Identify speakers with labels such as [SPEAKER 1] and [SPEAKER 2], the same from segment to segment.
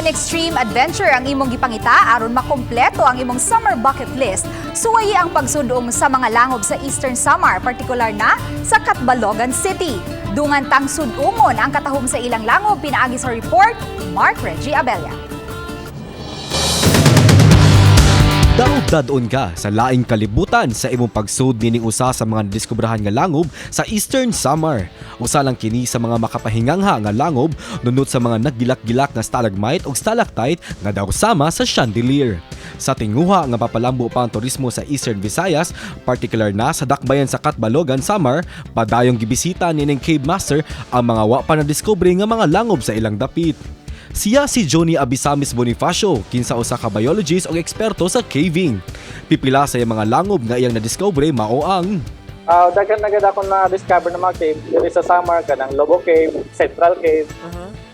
[SPEAKER 1] Kon extreme adventure ang imong gipangita aron makumpleto ang imong summer bucket list, suwayi ang pagsudong sa mga langob sa Eastern Samar, partikular na sa Catbalogan City. Dungan tang sudungon ang katahom sa ilang langob pinaagi sa report Mark Reggie Abella.
[SPEAKER 2] Daog-dadon ka sa laing kalibutan sa imong pagsud nining usa sa mga nadiskubrahan nga langob sa Eastern Samar. Usa lang kini sa mga makapahingangha nga langob nunot sa mga naggilak-gilak nga stalagmite ug stalactite nga daw sama sa chandelier. Sa tinguha nga papalambo pa ang turismo sa Eastern Visayas, partikular na sa dakbayan sa Catbalogan, Samar, padayong gibisita nining Cave Master ang mga wa pa nadiskubre nga mga langob sa ilang dapit. Siya si Johnny Abisamis Bonifacio, kinsa usa ka biologist ug eksperto sa caving. Pipila sa iyang mga langob nga iyang nadiscover mao ang
[SPEAKER 3] Daghan na gid ako na-discover ng mga cave diri sa Samar, kanang Lobo Cave, Central Cave.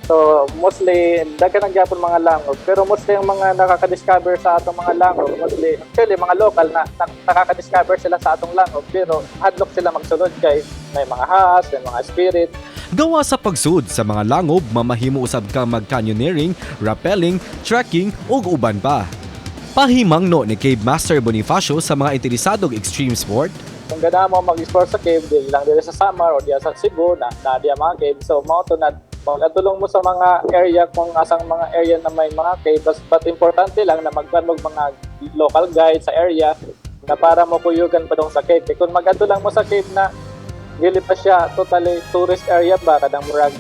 [SPEAKER 3] So mostly daghan na gyapon mga langob, pero mostly ang mga nakaka-discover sa atong mga langob, mostly actually mga local na nakaka-discover sila sa atong langob, pero hadlok sila magsulod kay may mga ahas, may mga spirit.
[SPEAKER 2] Gawa sa pagsud sa mga langob, mamahimo usab ka mag-canyoneering, rappelling, trekking ug uban pa. Pahimangno ni Cave Master Bonifacio sa mga interesadog extreme sport,
[SPEAKER 3] Kung gana mo mag-explore sa cave, dili lang diri sa Samar o diya sa Cebu na na diya mga cave. So mao to na magatulong mo sa mga area kung asang mga area na may mga cave. But importante lang na magkuan mo mga local guide sa area na para mo kuyugan pa dong sa cave. Kay kung magadto lang mo sa cave na dili pa siya totally tourist area ba, kanang murag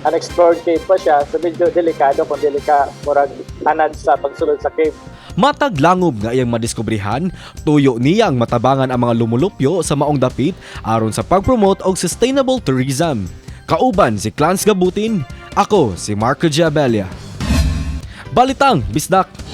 [SPEAKER 3] unexplored cave pa siya, so medyo delikado kung dili ka murag anad sa pagsulod sa cave.
[SPEAKER 2] Matag langob nga iyang madiskubrihan, tuyo niyang matabangan ang mga lumulupyo sa maong dapit aron sa pag-promote og sustainable tourism. Kauban si Clans Gabutin, ako si Marco Giabella. Balitang Bisdak.